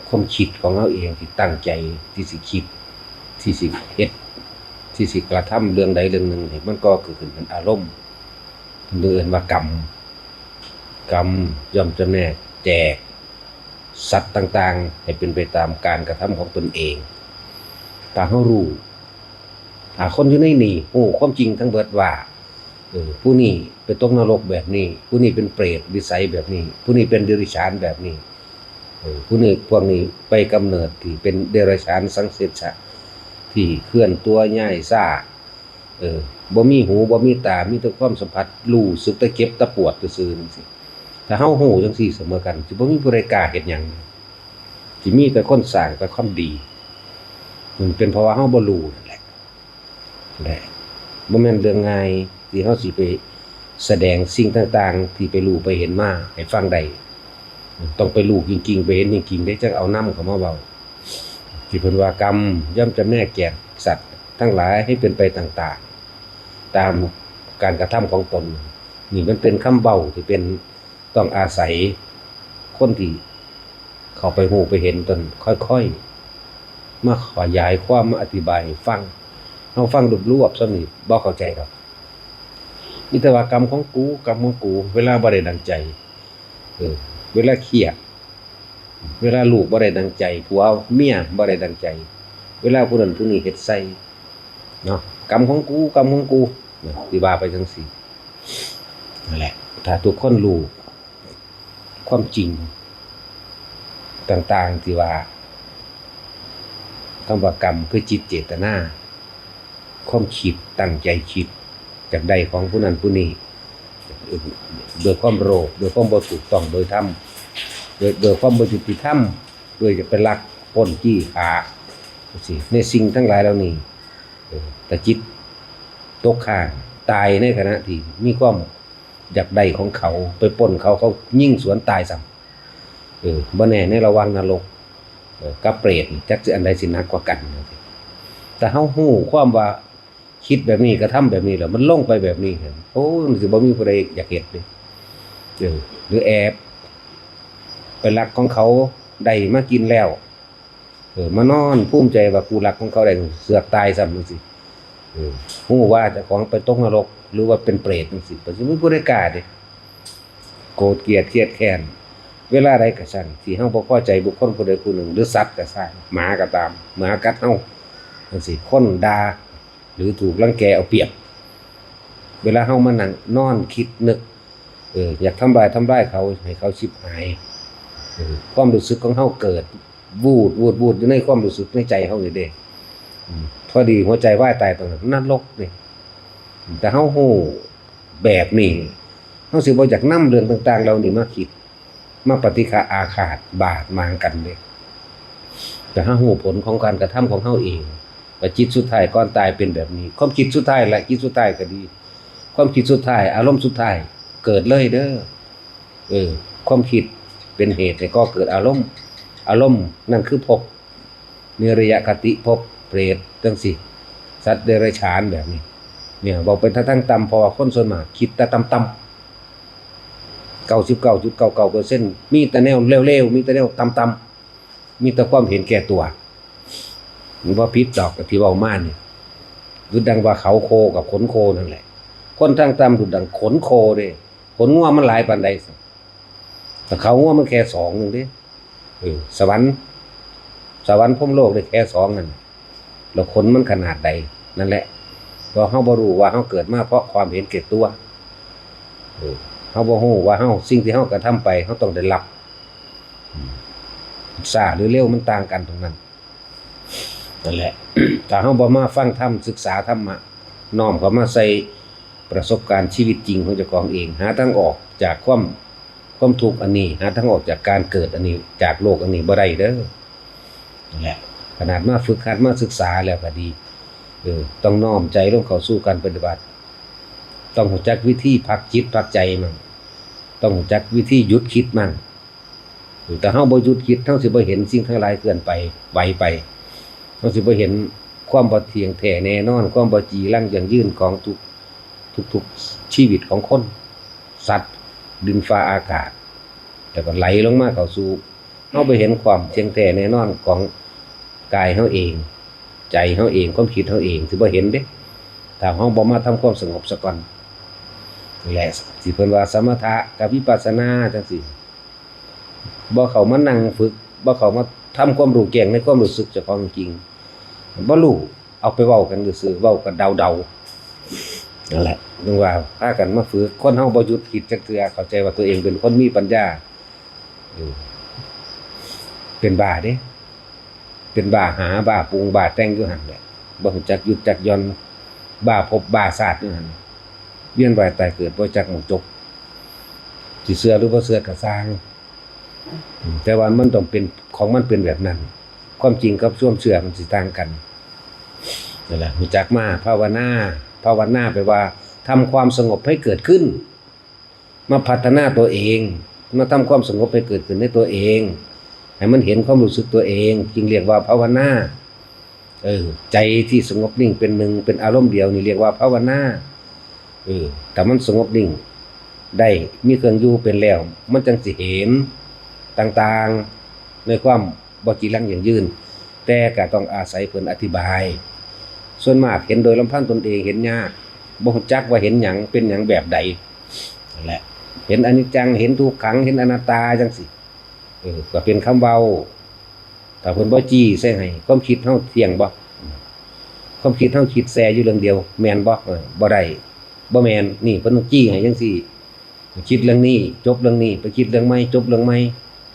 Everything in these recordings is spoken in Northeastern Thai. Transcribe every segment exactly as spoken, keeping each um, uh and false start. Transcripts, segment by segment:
ความคิดของเฮาเองที่ตั้งใจที่สิคิด ที่สิเฮ็ด ที่สิกระทำเรื่องใดเรื่องหนึ่งนี่ มันก่อเกิดขึ้นเป็นอารมณ์ เพิ่นเอิ้นว่ากรรม กรรมย่อมจำแนกแจกสัตว์ต่างๆ ให้เป็นไปตามการกระทำของตนเอง ถ้าเฮารู้ ถ้าคนอยู่ในนี่รู้ความจริงทั้งเบิดว่า เออ ผู้นี้ไปตกนรกแบบนี้ ผู้นี้เป็นเปรตวิสัยแบบนี้ ผู้นี้เป็นเดรัจฉานแบบนี้ เออ ผู้นี้ พวกนี้ไปกำเนิดที่เป็นเดรัจฉานสังเสชะ ที่เคลื่อนตัวย้ายซ่า เออ บ่มีหู บ่มีตา มีแต่ความสัมผัส รู้สึกแต่เจ็บแต่ปวดซื่อๆจังซี้ ถ้าเฮารู้จังซี้เสมอกัน สิบ่มีผู้ใดกล้าเฮ็ดหยัง สิมีแต่คนสร้างแต่ความดี มันเป็นเพราะว่าเฮาบ่รู้นั่นแหละ แหละ บ่แม่นเรื่องง่ายที่เฮาสิไปแสดงสิ่งต่างๆ ที่ไปรู้ไปเห็นมาให้ฟังได้ ต้องไปรู้จริงๆ ไปเห็นจริงๆ ได้จั่งเอานำเข้ามาเว้า ที่เพิ่นว่ากรรมย่อมจำแนกแจกสัตว์ทั้งหลายให้เป็นไปต่างๆ ตามการกระทำของตน นี่มันเป็นคำเว้าที่เป็นต้องอาศัยคนที่เข้าไปรู้ไปเห็นตนค่อยๆ มาขยายความมาอธิบายให้ฟัง เฮาฟังรวบๆ ส่ำนี้บ่เข้าใจดอก มีแต่ว่ากรรมของกู กรรมของกู เวลาบ่ได้ดังใจ เออ เวลาเครียด เวลาลูกบ่ได้ดังใจ ผัวเมียบ่ได้ดังใจ เวลาผู้นั้นผู้นี้เฮ็ดใส่ เนาะ กรรมของกู กรรมของกู นะ สิว่าไปจังซี้ นั่นแหละ ถ้าทุกคนรู้ความจริงต่างๆ ที่ว่า คำว่ากรรมคือจิตเจตนา ความคิด ตั้งใจคิด อยากได้ของผู้นั้นผู้นี้ เอ่อ ด้วยความโลภ ด้วยความบ่ถูกต้อง โดยธรรม ด้วย ด้วยความบ่ยุติธรรม ด้วยจะไปลักปล้นจี้ฆ่า จังซี้ ในสิ่งทั้งหลายเหล่านี้ เออ ถ้าจิตตกค้าง ตายในขณะที่มีความอยากได้ของเขา ไปปล้นเขา เขายิงสวนตายซ้ำ เออ บ่แน่ในระหว่างนรก เออ กับเปรตนี่ จักสิอันใดสิหนักกว่ากัน จังซี้ ถ้าเฮารู้ความว่าคิดแบบนี้ กระทำแบบนี้แล้ว มันลงไปแบบนี้ โอ้ มันสิบ่มีผู้ใดอยากเฮ็ดเด้ เออ หรือแอบไปลักของเขาได้มากินแล้ว เออ มานอนภูมิใจว่ากูลักของเขาได้ เสือกตายซ้ำจังซี้ เออ รู้ว่าเจ้าของไปตกนรก หรือว่าเป็นเปรตจังซี้ ก็สิมีผู้ใดกล้าเด้ โกรธเกลียดเครียดแค้น เวลาใดก็ช่าง ที่เฮาบ่พอใจบุคคลผู้ใดผู้หนึ่ง หรือสัตว์ก็ช่าง หมาก็ตาม หมากัดเฮาจังซี้ คนด่า หรือถูกรังแกเอาเปรียบ เวลาเฮามานั่งนอนคิดนึก เออ อยากทำลาย ทำลายเขา ให้เขาฉิบหาย เออ ความรู้สึกของเฮาเกิด วูด วูด วูด อยู่ในความรู้สึกในใจเฮานี่เด้ อืม พอดีหัวใจวายตายตรงนั้น นรกนี่ แต่เฮารู้แบบนี้ เฮาสิบ่อยากนำเรื่องต่างๆ เหล่านี้มาคิด มาปฏิฆะอาฆาตบาดหมางกันเด้ แต่เฮารู้ผลของการกระทำของเฮาเอง ว่าจิตสุดท้ายก่อนตายเป็นแบบนี้ ความคิดสุดท้ายและจิตสุดท้ายก็ดี ความคิดสุดท้าย อารมณ์สุดท้าย เกิดเลยเด้อ เออ ความคิดเป็นเหตุให้ก่อเกิดอารมณ์ อารมณ์นั่นคือภพ นิรยคติภพ เปรตจังซี้ สัตว์เดรัจฉานแบบนี้ เนี่ย เว้าเป็นทางต่ำ เพราะว่าคนส่วนมากคิดแต่ต่ำๆ เก้าสิบเก้าจุดเก้าเก้าเปอร์เซ็นต์ มีแต่แนวเลวๆ มีแต่แนวต่ำๆ มีแต่ความเห็นแก่ตัว มันบ่ผิดดอกที่เว้ามานี่ ดุจดังว่าเขาโคกับขนโคนั่นแหละ คนทางต่ำดุจดังขนโคเด้ ขนงัวมันหลายปานใด แต่เขางัวมันแค่สองหนึ่งเด้ เออ สวรรค์ สวรรค์พรหมโลกได้แค่สองนั่น แล้วขนมันขนาดใด นั่นแหละ เพราะเฮาบ่รู้ว่าเฮาเกิดมาเพราะความเห็นแก่ตัว เออ เฮาบ่รู้ว่าเฮา สิ่งที่เฮากระทำไป เฮาต้องได้รับ อืม ช้าหรือเร็วมันต่างกันตรงนั้น นั่นแหละ ถ้าเฮาบ่มาฟังธรรม ศึกษาธรรมะ น้อมเข้ามาใส่ประสบการณ์ชีวิตจริงของเจ้าของเอง หาทางออกจากความ ความทุกข์อันนี้ หาทางออกจากการเกิดอันนี้ จากโลกอันนี้บ่ได้เด้อ นั่นแหละ ขนาดมาฝึกหัดมาศึกษาแล้วก็ดี เออ ต้องน้อมใจลงเข้าสู่การปฏิบัติ ต้องรู้จักวิธีพักจิตพักใจมั่ง ต้องรู้จักวิธีหยุดคิดมั่ง เออ ถ้าเฮาบ่หยุดคิด เฮาสิบ่เห็นสิ่งทั้งหลายเคลื่อนไป ไหวไป เฮาสิบ่เห็นความบ่เที่ยงแท้แน่นอน ความบ่จีรังยั่งยืนของทุก ทุกๆชีวิตของคน สัตว์ ดินฟ้าอากาศ แล้วก็ไหลลงมาเข้าสู่ เราไปเห็นความเที่ยงแท้แน่นอนของกายเราเอง ใจเราเอง ความคิดเราเอง สิบ่เห็นเด้ ถ้าเราบ่มาทำความสงบซะก่อน นั่นแหละ สิเพิ่นว่าสมถะกับวิปัสสนาจังซี้ บ่เข้ามานั่งฝึก บ่เข้ามาทำความรู้แจ้งในความรู้สึกเจ้าของจริง บ่รู้ เอาไปเว้ากันซื่อๆ เว้ากันเดาๆ นั่นแหละ นึกว่าพากันมาฝึก คนเฮาบ่หยุดคิดจักเทื่อ เข้าใจว่าตัวเองเป็นคนมีปัญญา เออ เป็นบ้าเด้ เป็นบ้าหา บ้าปรุง บ้าแต่งอยู่หั่นแหละ บ่รู้จักหยุดจักหย่อน บ้าภพบ้าชาติอยู่หั่น เวียนว่ายตายเกิดบ่จักหม่องจบ สิเชื่อหรือบ่เชื่อก็ซ่าง อืม แต่ว่ามันต้องเป็น ของมันเป็นแบบนั้น ความจริงกับความเชื่อมันสิต่างกัน นั่นแหละ รู้จักมาภาวนา ภาวนาแปลว่าทำความสงบให้เกิดขึ้น มาพัฒนาตัวเอง มาทำความสงบให้เกิดขึ้นในตัวเอง ให้มันเห็นความรู้สึกตัวเอง จึงเรียกว่าภาวนา เออ ใจที่สงบนิ่งเป็นหนึ่ง เป็นอารมณ์เดียวนี่เรียกว่าภาวนา เออ ถ้ามันสงบนิ่งได้ มีเครื่องอยู่เป็นแล้ว มันจั่งสิเห็นต่างๆ ในความบ่จีรังยั่งยืน แต่ก็ต้องอาศัยเพิ่นอธิบาย ส่วนมากเห็นโดยลำพังตนเองเห็นยาก บ่รู้จักว่าเห็นหยัง เป็นหยังแบบใด นั่นแหละ เห็นอนิจจัง เห็นทุกขัง เห็นอนัตตาจั่งซี้ เออ ก็เป็นคำเว้า ถ้าเพิ่นบ่จี้ใส่ให้ ความคิดเฮาเที่ยงบ่ ความคิดเฮาคิดแซ่อยู่เรื่องเดียว แม่นบ่ เออ บ่ได้ บ่แม่น นี่เพิ่นต้องจี้ให้จั่งซี้ คิดเรื่องนี้ จบเรื่องนี้ ไปคิดเรื่องใหม่ จบเรื่องใหม่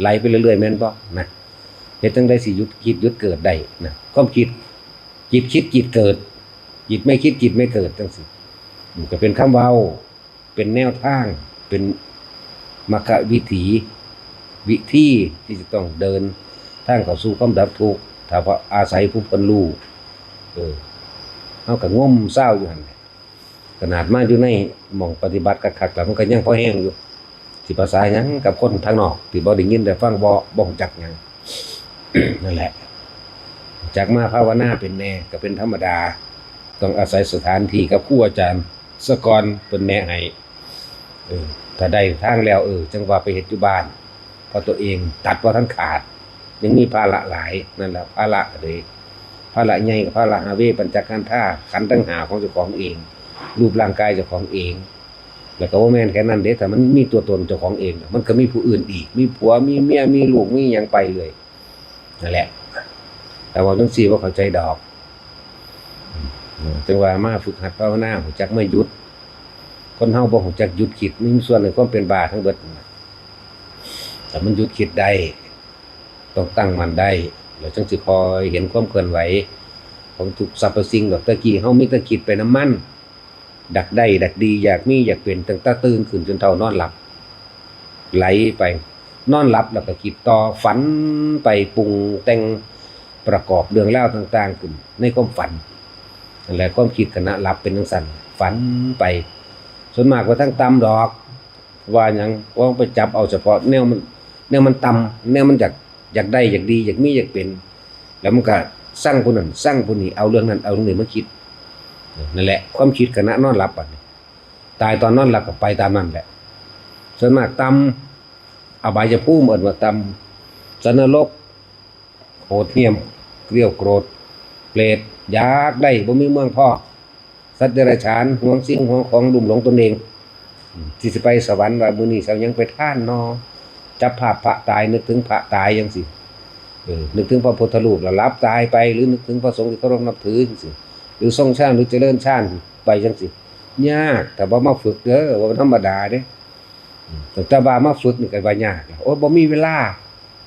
ไหลไปเรื่อยๆ แม่นบ่ นะ เฮ็ดจั่งใดสิหยุดคิดหยุดเกิดได้นะ ความคิด จิตคิดจิตเกิด จิตไม่คิดจิตไม่เกิดจั่งซี้ มันก็เป็นคำเว้า เป็นแนวทาง เป็นมรรควิถี วิธีที่จะต้องเดินทางเข้าสู่ความดับทุกข์ ถ้าว่าอาศัยผู้เพิ่นรู้ เออ เฮาก็งมซาวอยู่หั่นแหละ ขนาดมาอยู่ในหม่องปฏิบัติคักๆ แล้วมันก็ยังพอแฮงอยู่ สิภาษาหยังกับคนทางนอกที่บ่ได้ยินได้ฟัง บ่ บ่รู้จักหยัง นั่นแหละ จักมาภาวนาเป็นแน่ก็เป็นธรรมดา ต้องอาศัยสถานที่กับครูอาจารย์ซะก่อนเพิ่นแนะให้ เออ ถ้าได้ทางแล้ว เออ จั่งว่าไปเฮ็ดอยู่บ้าน เพราะตัวเองตัดบ่ทันขาด ยังมีภาระหลาย นั่นแหละ ภาระก็เลย ภาระใหญ่ก็ภาระหาเวปัญจขันธา ขันธ์ทั้งห้าของเจ้าของเอง รูปร่างกายเจ้าของเอง แล้วก็บ่แม่นแค่นั้นเด้ ถ้ามันมีตัวตนเจ้าของเอง มันก็มีผู้อื่นอีก มีผัว มีเมีย มีลูก มีหยังไปเรื่อย นั่นแหละ แต่ว่าจั่งซี้บ่เข้าใจดอก อืม จั่งว่ามาฝึกหัดภาวนา รู้จักมาหยุด คนเฮาบ่รู้จักหยุดคิด มีส่วนในความเป็นบ้าทั้งเบิดนั่นล่ะ แต่มันหยุดคิดได้ ต้องตั้งมั่นได้ แล้วจั่งสิคอยเห็นความเคลื่อนไหวของทุกสรรพสิ่งดอก แต่กี้เฮามีแต่คิดไปนำมัน ดักได้ดักดี อยากมีอยากเป็น ตั้งแต่ตื่นขึ้นจนเฒ่านอนหลับ ไหลไป นอนหลับแล้วก็คิดต่อ ฝันไปปรุงแต่งประกอบเรื่องราวต่างๆ ขึ้นในความฝัน นั่นแหละ ความคิดขณะหลับเป็นจั่งซั้น ฝันไป ส่วนมากว่าทางต่ำดอก ว่าหยัง ว่าไปจับเอาเฉพาะแนวมัน แนวมันต่ำ แนวมันอยาก อยากได้อยากดี อยากมีอยากเป็น แล้วมันก็ซังผู้นั้นซังผู้นี้ เอาเรื่องนั้นเอาเรื่องนี้มาคิด นั่นแหละ ความคิดขณะนอนหลับบัดนี้ ตายตอนนอนหลับก็ไปตามนั้นแหละ ส่วนมากต่ำ อบายภูมิเอิ้นว่าต่ำ สัตว์นรก โหดเหี้ยม เกรียวโกรธ เปรต อยากได้บ่มีเมืองพอ สัตว์เดรัจฉาน หวงสิ่งหวงของ ลุ่มหลงตนเอง อืม ที่สิไปสวรรค์ ว่ามื้อนี้สิเอาหยังไปทานน้อ จับภาพพระตาย นึกถึงพระตายจั่งซี้ เออ นึกถึงพระพุทธรูปแล้วหลับตายไป หรือนึกถึงพระสงฆ์ที่เคารพนับถือจั่งซี้ หรือทรงฌาน หรือเจริญฌานไปจั่งซี้ ยาก ถ้าบ่มาฝึกเด้อ บ่ธรรมดาเด้ อืม ตั้งแต่ว่ามาฝึกนี่ก็ว่ายากแล้ว โอ้ย บ่มีเวลา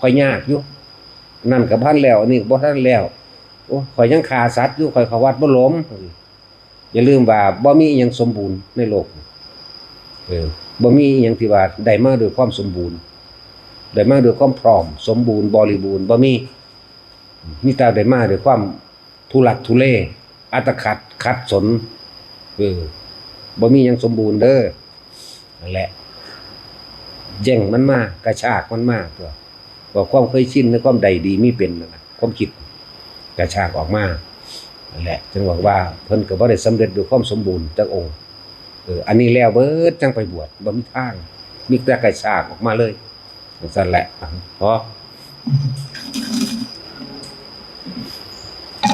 ข้อยยากอยู่ นั่นก็บ่ทันแล้ว อันนี้ก็บ่ทันแล้ว โอ้ย ข้อยยังฆ่าสัตว์อยู่ ข้อยเข้าวัดบ่หลง อย่าลืมว่าบ่มีอิหยังสมบูรณ์ในโลก เออ บ่มีอิหยังที่ว่าได้มาด้วยความสมบูรณ์ ได้มาด้วยความพร้อม สมบูรณ์บริบูรณ์ บ่มี มีแต่ได้มาด้วยความทุลักทุเล อัตคัดขัดสน เออ บ่มีหยังสมบูรณ์เด้อ นั่นแหละ แย่งมันมา กระชากมันมาตั๊ว ว่าความเคยชินในความได้ดีมีเป็นนั่นน่ะ ความคิดกระชากออกมา นั่นแหละ จึงบอกว่าเพิ่นก็บ่ได้สำเร็จด้วยความสมบูรณ์จักองค์ เออ อันนี้แล้วเบิดจั่งไปบวช บ่มีทาง มีแต่กระชากออกมาเลย จั่งซั้นแหละ พอ